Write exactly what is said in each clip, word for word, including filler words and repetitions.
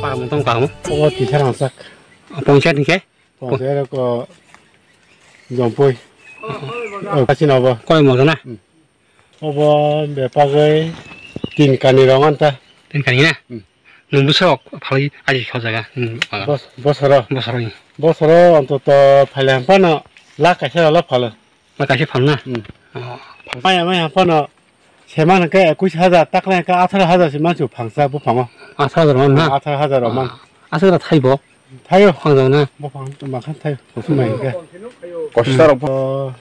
Para mung tong kaham. Obo tisa rangchak. Pongsa ni khe? Pongsa ko jompoi. Oh, kasi na obo. Koi mo na? Hmm. Obo bepagwi tin kani rong anta. Tin kani na? Hmm. Nung bwswk phalwi aji kho jaga. Hmm. Bos-, bosoro. Bosoro ni. Bosoro ontoto phaile hampano lakh kaisa rok phalo. Lakh kaisa phal na? Hmm. Oh. Maya maya hampano seman hwnkhe ekush hajar, takla hwnkhe atharo hajar se mansu phangsa buphango. Atharo hajar man na? Atharo hajar rok man. Ah. Aswk da thaibo? Thaio. Phang jago na? Buphang tongma khan thaio. Kusum bai hwnkhe. Kosta rok. Oh.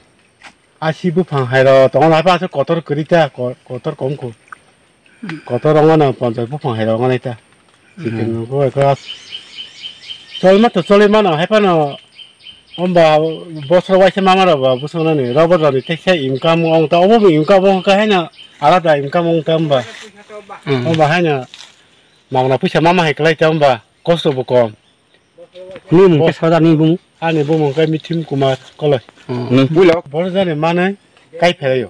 Asi buphang hai rok tongo, hai aswk kotor kwrwi ta, ko-, kotor kom kho. Kotor wngmano ponchas buphang hai rok wngnai ta. Hmm. Chicken rok eko as-, cholma to choli mano, hai phano omba bosor waisa mama rok ba bwswk nani rubber rok ni teksa income wng ta, obo bo income wng kha haino alada income wng ta omba. Hmm. Omba haino mangna puisa mama hai kwlai ta omba kosto bo kom. Ni mung khe soda ni bumung? Ani bumung khe Mithim Kumar Koloi. Hmm. Nwng puila? Boro jani manwi kai phelaio.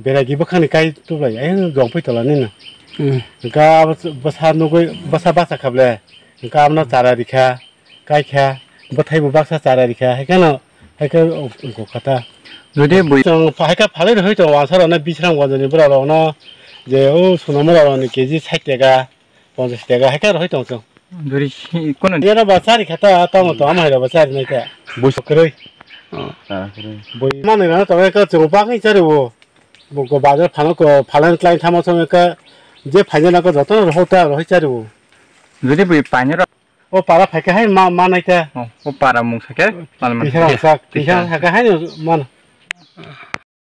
Beragi bwkhani kai tublai, ayang jong pui tola nini. Hmm. Hwnkhe abo bwsa nugwi, bwsa basa kha ble. Hwnkhe abono chara rikha, kai kha, bwthai bo baksa chara rikha, hai kheno, hai khe wngkha ta. Jodi bui- Chwng hai khe phalwi rwui tongo, wansa rok no Bisramganj ni bwrok rok no, je o Sonamura rok ni K G sait taka, ponchas taka, hai khe rwui tong chwng. Duri si-, kono. Yara ba chari khata, tamo to, ama hai ba chari nai ta. Buis kwrwi. Oh. Ah, kwrwi. Bui manwi rano to ka chwng bagwi chari bo. Bo ko bazar phano ko phalan klai thamo chwng ka je phaina na ko joto no rohor ta rohoi chari bo. Jodi bui paina ro- O para phai ka hai ma, ma nai ta. Oh, o para mung sa khe, mal man. Tisa rang sak, tisa rang sak hai man.